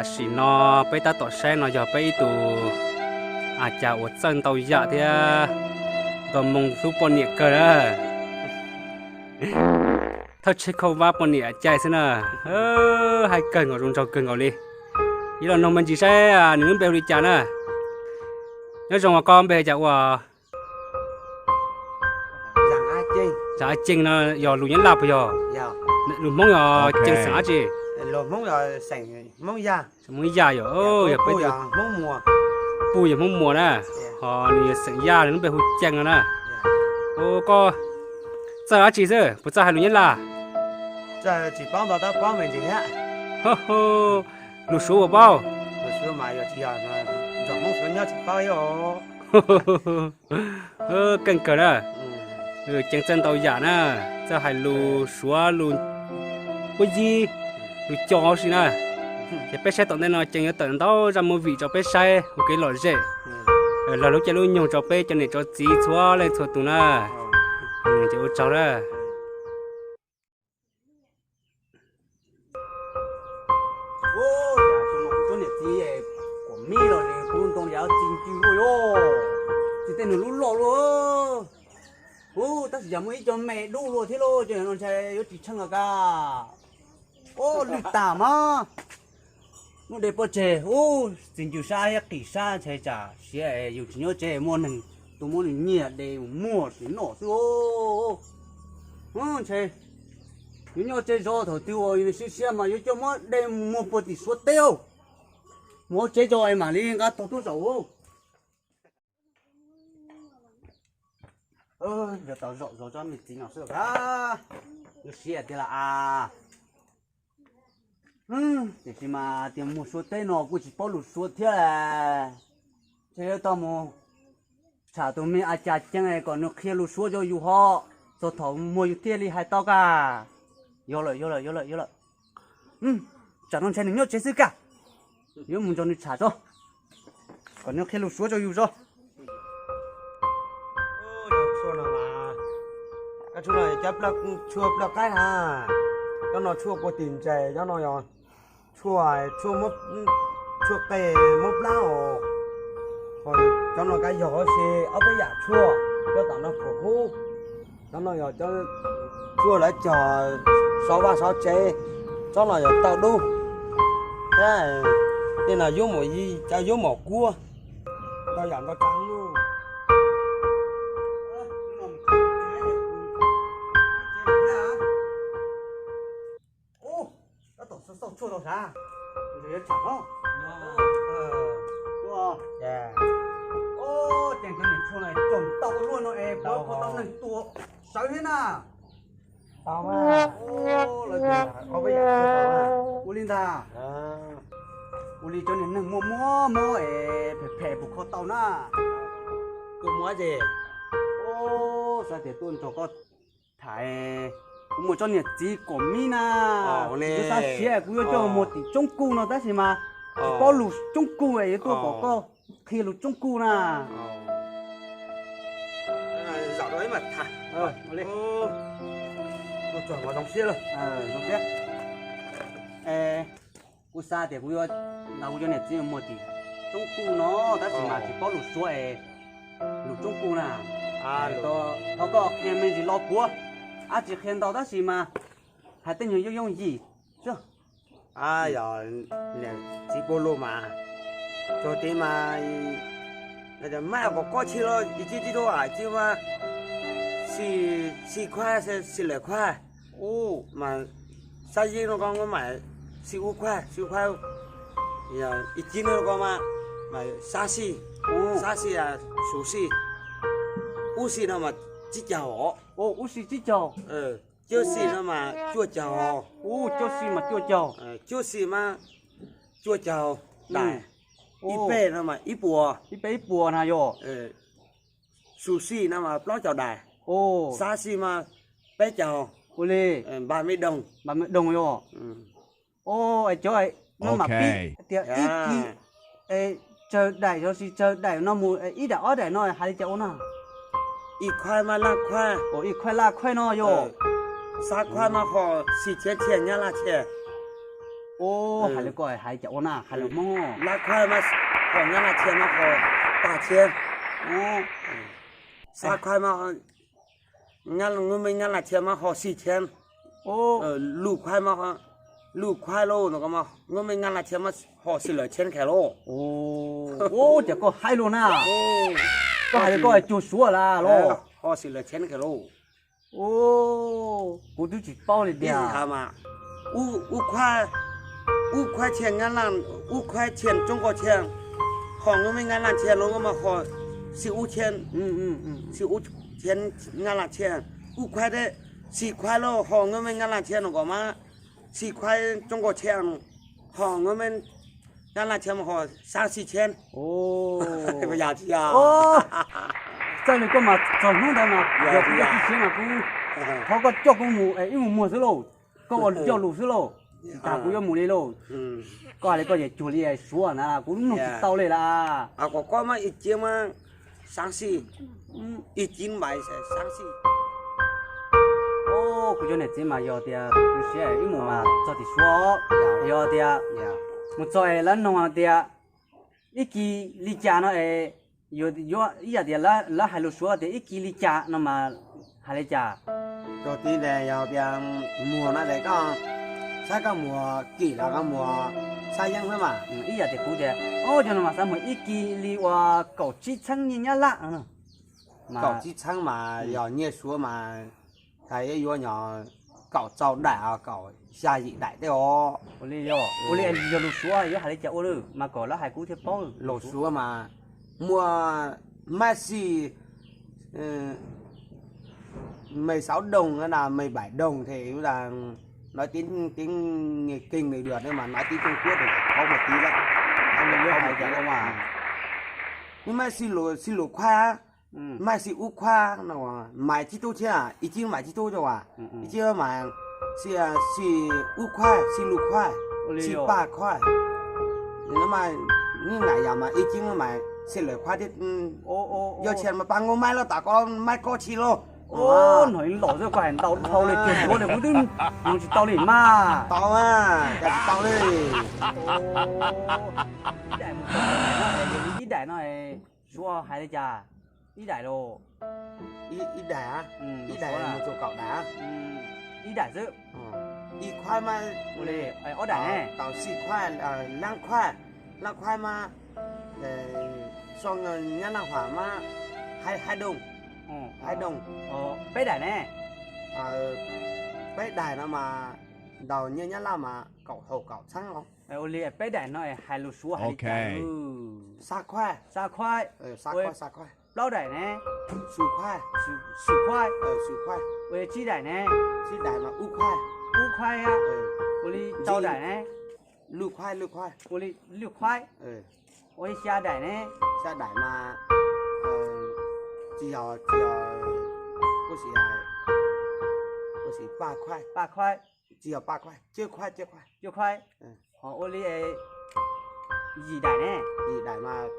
Tam sim no peb tab tom saib no yog peb ib tug a cas uas txawj ntau yam thiab nto moo hlub poj niam kawg na. Thawj tsheb khauj vab poj niam cai xwb na. Hais kawg nkaus, zoo nraug kawg nkaus li. Yog los noog me ntsis saib nws lub npe hu li cas na. Nyob zoo, koj npe hu cas ua? Zam A Cees no yog lus Nyab Laj puas yog? Lus Hmoob yog Cees xeem dab tsi? Hmoob Yaj yom, yog peb Puj yog Hmoob Muas na, ho nws yog xeem Yaj, nws lub npe hu Cees no na. Koj txawj dab tsi xwb, puas txawj hais lus Nyab Laj? Lus Suav puas paub? Keej kawg na. Cees txawj ntau yam na, txawj hais lus Suav, lus Puab Yig, lus Co huv si na. Ces peb saib tom ntej no Cees yuav tawm ntau zaj movie rau peb saib ua kev lom zem, los lub caij lub nyoog rau peb cov niam cov txiv txhua leej txhua tus na. Ces ua tsaug na. Ua cas kuv niam txiv kuam mib los kuv ntoo yam txi ncw luaj yom, txi tej nws lub loj luaj. Ub, tab sis yog muaj ib co me dub luaj thiab lauj, cov no ntshai yuav tsis tsheej los kag. Ub, lwj tas mas. Muab de pov tseg, ub, txi ncw sab thiab qis sab ntshai tsam siav yus tsis nyob tsev muaj neeg tuaj muab nws nyiag de mus muag tsis noj xwb. Ntshai yuav nyob tsev zov thaum twg uas siav siav mas yuav coj muab de mus muag puag tim Suav teb. Mus hauv tsev tso es mam li nqa tog tuaj zaum. Yuav tau zaum zov tsob me txiv no xwb. Yuav siav tiag las as. Tiam sis mas tias muag Suav teb no kuj tsis paub lus Suav thiab. Ces yuav tau mus tsham tus me a cas ceeb kom nws qhia lus Suav rau yus ho, txog thaum muag yus thiaj li hais tau kag. Yog lawm, yog lawm, yog lawm, yog lawm. Tsam no ntshai nws nyob tsev xwb kag. Yuav mus nrog nws tsham tso, kom nws qhia lus Suav rau yus tso. Tshuaj no, tshuaj no cov tshuaj plaj qaib na. Cov no tshuaj puag tim ntses, cov no yog tshuaj, tshuaj qe muab plab os. Cov no kav yog huv si ob peb yam tshuaj, cov tom no khuam hub. Cov no yog cov tshuaj lawv cog sov vaj sov tsev, tsob no yog tauj dub, thiab tej no yuav mos yij, cov yuav mos kuab, ntau yam ntau tsav lug. Ub, tab tom xauj tshuaj tau sav, yuav tsham no. Ces cov niam tshuaj no tsoom tau luaj no es puas kho tau neeg tua sawv thiab na? Ua li ntag. Ua li cov niag neeg muaj mob mob es phem phem puas kho tau na? Tuaj muaj dab tsi? Xav tias tuaj nrog koj tham, kuv muaj tsob niam txiv kom mib na. Kuv xav siav kuv yuav coj muag tim Tsoob Kuj no tab sis mas tsis paub lus Tsoob Kuj es yuav tuaj kom koj qhia lus Tsoob Kuj na. Zaum rau ib mam tham. Zoo siab, zoo siab. Kuv xav tias kuv yuav, kuv cov niam txiv muag tim Tsoob Kuj no tab sis mas tsis paub lus Suav es lus Tsoob Kuj na. Thov koj qhia me ntsis lo puav, ab tsis qhia ntau tab sis mas hais tej nyuag yooj yooj yim xwb. Yog niam txiv puav lus mas, txog tid mas, maj kom kob txhij los ib txhij txhij tub am txhij mas, xij khuab xij lawm khuab, mas xab yeeb no ko mas xij ub khuab xij ub khuab, ib cib no ko mas, mas xab xij, xab xij, xus xij, ub xij no mas tsib caug os. Ub xij tsib caug. Cuaj xij no mas cuaj caug. Ub cuaj xij mas cuaj caug. Cuaj xij mas cuaj caug daim. Ib peb no mas ib puas. Ib peb ib puas na yog. Xus xij no mas plaub caug daim. Xab xij mas peb caug. Ua li. Npa me doog. Npa me doog yog. Cov no mam pib tias ib kis tsawg daim, yog tsis tsawg daim no mus ib daim ob daim no hais li cas ua no? Ib khuaib mas laj khuaib. Ib khuaib laj khuaib no yog. Xab khuaib mas ho xij txhiab txhiaj nyab laj txhiaj. Hais li koj hais cas ua na, hais lus Hmoob. Lab khuaib mas ho nyab laj tshiab mas ho paj tshiab. Xab khuaib mas nyab, nyab laj tshiab mas ho xij tshiab. Luj khuaib mas, luj khuaib lauj no mas nyab laj tshiab mas ho xij lawm tshiab kheev lauj. Ces koj hais lus na, koj hais li koj cuag Suav lawm lauj. Ho xij lawm tshiab kheev lauj. Kuv twb tsis paub li tiag. Ib yam mas, ub, ub khuaib, ub khuaib tshiab nyab laj, ub khuaib tshiab Tsoob Nkaus tshiab, ho nyab laj tshiab no mas ho xij ub tshiab, xij ub tshiab nyab laj tshiab, ub khuaib, xij khuaib lauj ho nyab laj tshiab no kom mas, xij khuaib Tsoob Nkaus tshiab, ho nyab laj tshiab mas ho xaab xij tshiab. Txawj li koj mas txog hnub ntawd mas yog kuv tub siab mas kuv thov koj coj kuv mus ib mus muag xwb lauj. Koj ua coj lus xwb lauj, tsis tas kuv yuav mus li lauj. Koj hais li koj ces cuag li Suav na, kuv mloog tsis tau li lawm. Kom koj mas ib cia mas xaab xij, ib cia mas xaab xij. Kuv cov niam txiv mas yog tias kuv siab ib mus mas txog tim Suav, yog tias mus txog es lawv nug tias ib kis li cas no es, yuav ib yam tias lawv hais lus Suav tias ib kis li cas no mas hais li cas? Txog tid yog tias muag no es koj saib koj muag kim los koj muag xab yeeb xwb mas. Ib yam tias kuv tias, o, cov no mas xav muag ib kis li uas kaum tsib txheeb nyiaj Nyab Laj. Kaum tsib txheeb mas yog nyiaj Suav mas hais yuav nyob kaum rau daim, kaum xya yim daim tej os. Ua li yog, ua li yog lus Suav yuav hais li cas ua lawm mas kom lawv hais kuv thiaj paub. Lus Suav mas muaj mab xij, mười sáu đồng, mười bảy đồng thì nói tiếng, tiếng Kinh này được, nhưng mà nói tiếng Trung Quốc thì khó một tí lắm. Khó một tí lắm. Mab xij lus, xij lus khuaj, mab xij ub khuaj no, maiv tsib tug thiab, ib cib maiv tsib tub cov as, ib cib maiv, xij, xij ub khuaj, xij lus khuaj, xij paj khuaj. Mas nws nqaim yam mas ib cib maiv xij lawv khuaj thiab. Yog tsis mas paj nkauj maiv los tas koj maiv koj tsis los. Hnov los xwb koj hais ntau dhau li cuag Suav li kuv twb hnoos tsis tau li mas. Tau mas, cas tsis tau li. Ib daim no, ib daim no, Suav hais li cas? Ib daim los? Ib daim, ib daim mus txog kaum daim. Ib daim xwb. Ib khuaj mas, ob daim ne? Tau xij khuaj, leej khuaj, leej khuaj mas, so nyab laj huam mas, hai đồng, hai đồng. Peb daim ne? Peb daim no mas ntaus nyiaj Nyab Laj mas kaum hau kaum txheeb os. Ua li peb daim no hais lus Suav hais li cas? Xab khuaj, xab khuaj, xab khuaj, xab khuaj. Plaub daim ne? Xum khuaj, xum khuaj, xum khuaj. Ua li tsib daim ne? Tsib daim mas ub khuaj, ub khuaj. Ua li rau daim ne? Luj khuaj, luj khuaj. Ua li luj khuaj. Ua li xya daim ne? Xya daim mas tsis yog, tsis yog, kuj xim, kuj xim paj khuaj, paj khuaj. Tsis yog paj khuaj, cwj khuaj, cwj khuaj, cwj khuaj. Ho ua li yim daim ne? Yim daim mas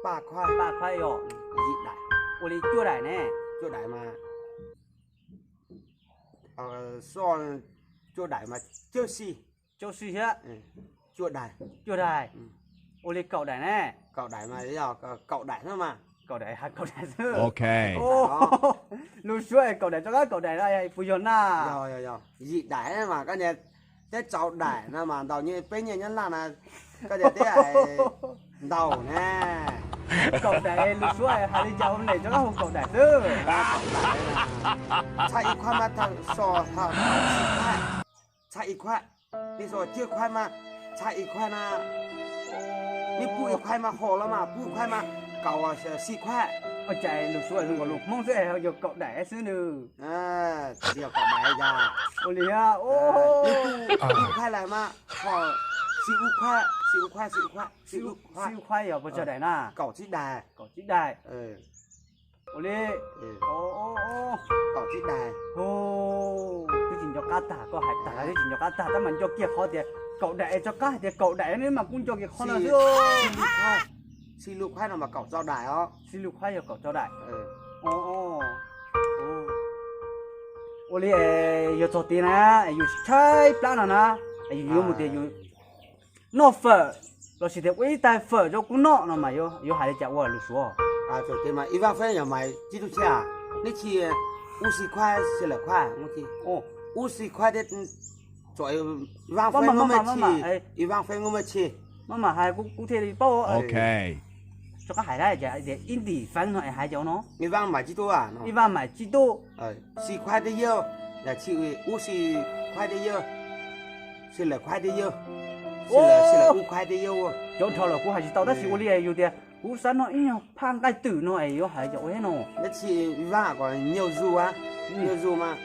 paj khuaj, paj khuaj yog yim daim. Ua li cuaj daim ne? Cuaj daim mas so, cuaj daim mas cawj xij, cawj xij thiab. Cuaj daim, cuaj daim. Ua li kaum daim ne? Kaum daim mas yog kaum daim xwb mas. Kaum daim, kaum daim xwb. Lus Suav kaum daim rov qab kaum daim no puas yog na? Yog, yog, yog. Yim daim mas koj niag, teb rau daim no mas ntaus nyiaj, peb nyiaj Nyab Laj na, koj niag teb ntau ne. Kaum daim lus Suav hais li cas ua li rov qab hu kaum daim xwb. Txhaj ib khuaj mas tau so, txhaj ib khuaj, nej so cwj khuaj mas txhaj ib khuaj na. Nej pub ib khuaj mas hos los mas pub ib khuaj mas kaum xij khuaj. Ua cas lus Suav zoo nkaus lus Hmoob xwb yog kaum daim xwb nws. Tsis yog kaum daim yog. Ua li, nej pub ib khuaj lawm mas ho xij ub khuaj, xij ub khuaj, xij ub khuaj, xij ub khuaj. Xij ub khuaj yog puas tsawg daim na? Kaum tsib daim. Kaum tsib daim. Ua li, kaum tsib daim. Twb tsis nco qab tag, koj hais tag twb tsis nco qab tag, tab mas nco kiag qhov tias kaum daim es rov qab hais tias kaum daim ne mas kuj nco kiag qhov no xwb. Xij lus khuaj no mas kaum rau daim os. Xij lus khuaj yog kaum rau daim. Ua li yog txog tid na, yus tshaib plab no na, yus yuav mus tias yus noj fawm lossis tias ua ib tais fawm rau kuv noj no mas yuav hais li cas ua lus Suav? Ib vaj feeb yog mas tib tug tsi, nej tsi ua si khuaib si lawm khuaib, ua si khuaib thiab, ib vaj feeb ua si, ib vaj feeb ua si. Maj mam hais kuv thiaj li paub. Rov qab hais tias ib ntim feeb no es hais cov no. Ib vaj mam tib tug, ib vaj mam tib tug. Si khuaib thiab yawg, yog tsi ua si khuaib thiab yawg, si lawm khuaib thiab yawg, si lawm ua khuaib thiab yawg. Cov dhau lawm kuv hais tsis tau tab sis ua li yus tias kuv xav noj ib nyuag phaj nqaij twm no es yuav hais cov ua thiab no. Tab sis ib vaj kom nyuj zuj, nyuj zuj mas,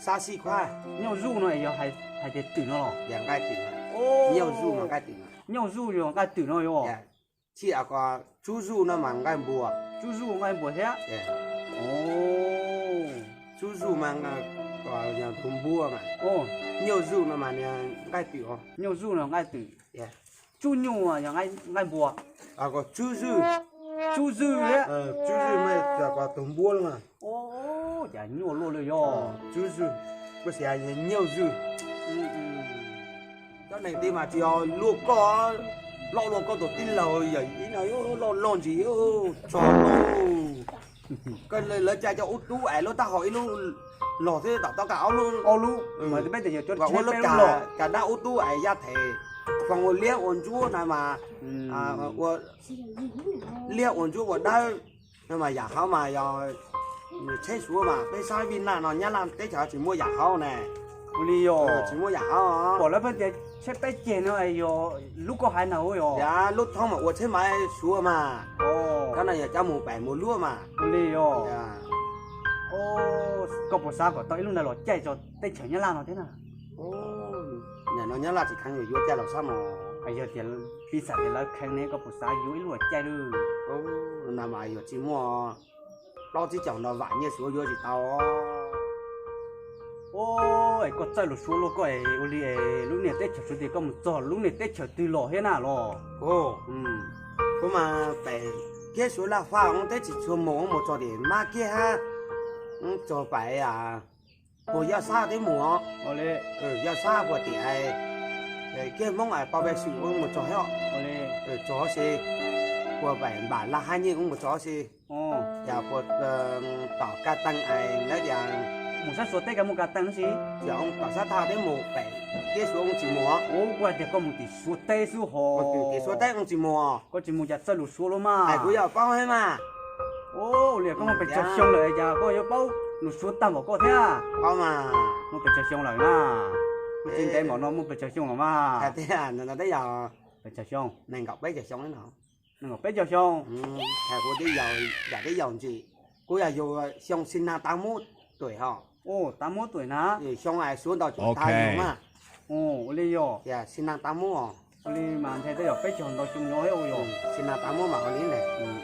xab xij khuaib. Nyuj zuj no es yog hais tias twm no los? Nyuj zuj mas nqaij twm. Nyuj zuj yog nqaij twm no yog. Tsi kom tsub zuj no mas nqaij npua. Tsub zuj nqaij npua thiab. Tsub zuj mas tus npua mas. Nyuj zuj no mas nqaij twm. Nyuj zuj no nqaij twm. Tsub nyuj yog nqaij npua. Tsub zuj. Tsub zuj thiab. Tsub zuj mas tus npua los mas. Cas nyuaj luaj li yog. Tsub zuj, kuv xav nyuj zuj. Cov neeg tib mas tsis yog luaj koj, loj luaj koj tus tij laug yog ib no loj loj ntsis tso lauj. Koj lawv cais cov ub tub es lub taub hau ib lub los thiab tom toj kas ob lub, ua lub, ua lub kas dab ub tub es yaj them, hloov ua liab ua ntsuab na mas, ua liab ua ntsuab ua dawb no mas yam hauv mas yog tsheb Suav mas peb sab Vij Naj no Nyab Laj teb chaws tsis muaj yam hauv ne. Ua li yog. Tsis muaj yam hauv. Pom lawv pheej tias tsheb peb ceg no yog lub koj hais na yog. Lub thoob mas ua tsheb maiv Suav mas. Cov no yog cov mus pem mus luaj mas. Ua li yog. Koj puas xav kom tau ib lub ntawd los caij tso teb chaws Nyab Laj no thiab na? Nim no Nyab Laj tsis kheev yuav caij los sab no. Yog tias piv xam tias lawv kheev ne koj puas xav yuav ib lub los caij lawm? Na mas yog tsis muaj plaub tsib caug no vam nyiaj Suav yuav tsis tau. Es koj txawj lus Suav luaj koj es ua li lub niag teb chaws Suav tias koj mus txog lub niag teb chaws twg los thiab na los? Kuv mas pem kiab Suav laj faj teb tsis tshua mus, mus txog tim mab kiab hab, txog pem puag Yaj Xab teb mus os. Yaj Xab puag tim kiab Hmoob pab peb swm mus txog thiab. Txog si puag pem npam laj hab nyeej mus txog si. Yog puag tom Kaj Teej es lawv tias mus sab Suav teb koj mus Kaj Teej si. Yog tom sab thaj teb mus pem kiab Suav tsis mus. Kuv hais tias koj mus tim Suav teb xwb ho. Tim Suav teb tsis mus. Koj tsis mus cas txawj lus Suav luaj mas. Kuv yog paub thiab mas. Ua li koj muaj pes tsawg xyoo lawm cas koj yuav paub lus Suav tag npaum koj thiab? Paub mas. Muaj pes tsawg xyoo lawm na? Kuv tsis ntev npaum no muaj pes tsawg xyoo lawm mas. Pes tsawg xyoo? Nees nkaum peb caug xyoo no. Nees nkaum peb caug xyoo. Kuv tib yam tib yaum ntsis. Kuv yog yug xyoo xi na tav mub tuam ho. Tav mub tuam na. Xyoo Suav ntau tag yug mas. Ua li yog. Xi na tav mub os. Ua li mas nthe tej yog peb caug ntau xyoo nyob thiab ua yog. Xi na tav mub mas ua li ntawd.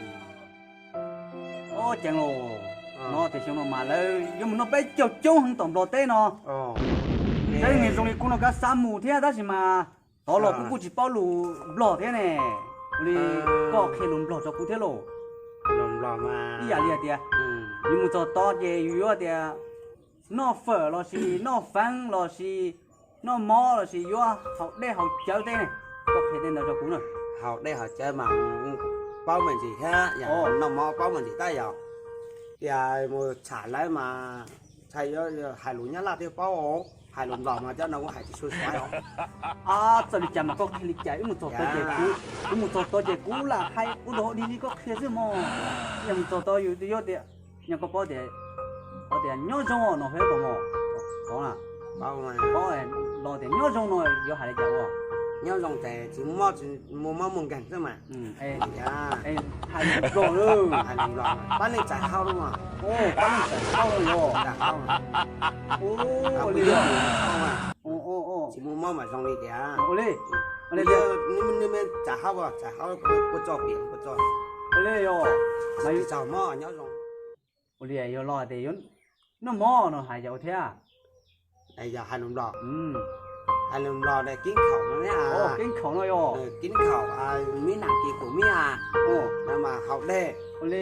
Ceev los, no tias xyoo no mas lawv yuav mus noj peb caug coob heev tom Nplog teb no. Saib niag zoo li kuv no kav xav mus thiab tab sis mas tod los kuv kuj tsis paub lus Nplog thiab ne. Ua li koj qhia lus Nplog rau kuv thiab lauj. Ib yam li hais tias yus mus txog tod ces yus yuav tias noj fawm lossis noj feeb lossis noj mov lossis yuav haus dej haus cawv teb ne. Koj qhia tej ntawd rau kuv na. Haus dej haus cawv mas paub me ntsis thiab, noj mov paub me ntsis tab yog tias mus tsham lawv mas tshaj yuav hais lus Nyab Laj thiaj paub, hais lus Nplog mas cov no kuv hais tsis tshua xaiv os. Txawm li cas mas koj qhia li cas, wb mus txog tod ces kuv, wb mus txog tod ces kuv lam hais ua dog dig li koj qhia xwb mog. Yog mus txog tod yus yuav tias, yog koj paub tias, paub tias nyob zoo no hab los mog, paub, paub los tias nyob zoo no yuav hais li cas ua? Nyob zoo ces tsis muaj mob muaj nkeeg xwb mas. Hais lus Nplog, hais lus Nplog, pab neej txais hauj lwm, pab neej txais hauj lwm os. Tsis muaj mob mas zoo li tias, nej me txais hauj, txais hauj, kua txob piam kua txob, tsis txaus mob nyob zoo. Ua li yog los tias noj mov no hais yog ua thiab? Yog hais lus Nplog, hais lus Nplog kib khaum no, kib khaum no yog, kib khaum, mib nam kis kaum mib a, no mas haus dej. Ua li,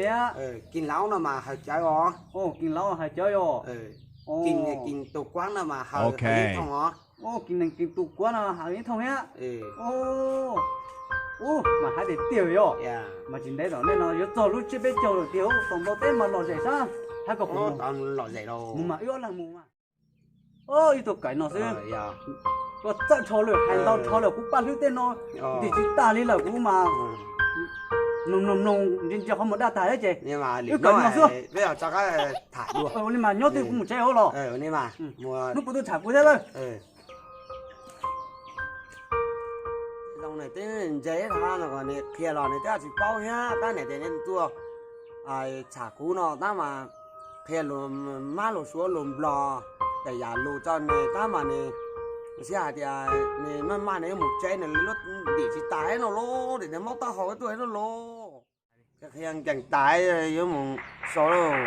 kis laub no mas haus cawv os. Kis laub haus cawv yog, kis tus kuab no mas haus ib thooj os. Kis nees kis tus kuab no has ib thooj thiab. Ub, mas hais tiag tiag yog, mas tsis ntev tom ntej no yuav txog lub tsiab peb caug lawm tiag, tom ntej teb mas lom zem sab, hais kom lom zem mus mas wb ob leeg mus mas. Ib tug kaim no xwb, koj txawj rho lawm, hais ntau rho lawm, kuv paj hlwb tej no ntim tsis tag li lawm, kuv mas mloog mloog mloog ntsia ntsia qhov muag daj tag thiab ces wb kaim no xwb. Ua li mas nyob twg kuv mus tsev os los, hnub puas tuaj tsham kuv thiab lawm. Zoo nws twb ntse dhau no, nws qhia los nws twb tsis paub thiab, tab niam tias nws tuaj tsham kuv no tab mas qhia lus Mab lus Suav lus Nplog, tej yam lus tso nws tab mas nws siab hais tias nws maj maj nws yuav mus tsev, nws lub ntim tsis tas no lauj, nws maub taub hau tuaj no lauj. Qhia nkees tas yuav mus so lauj.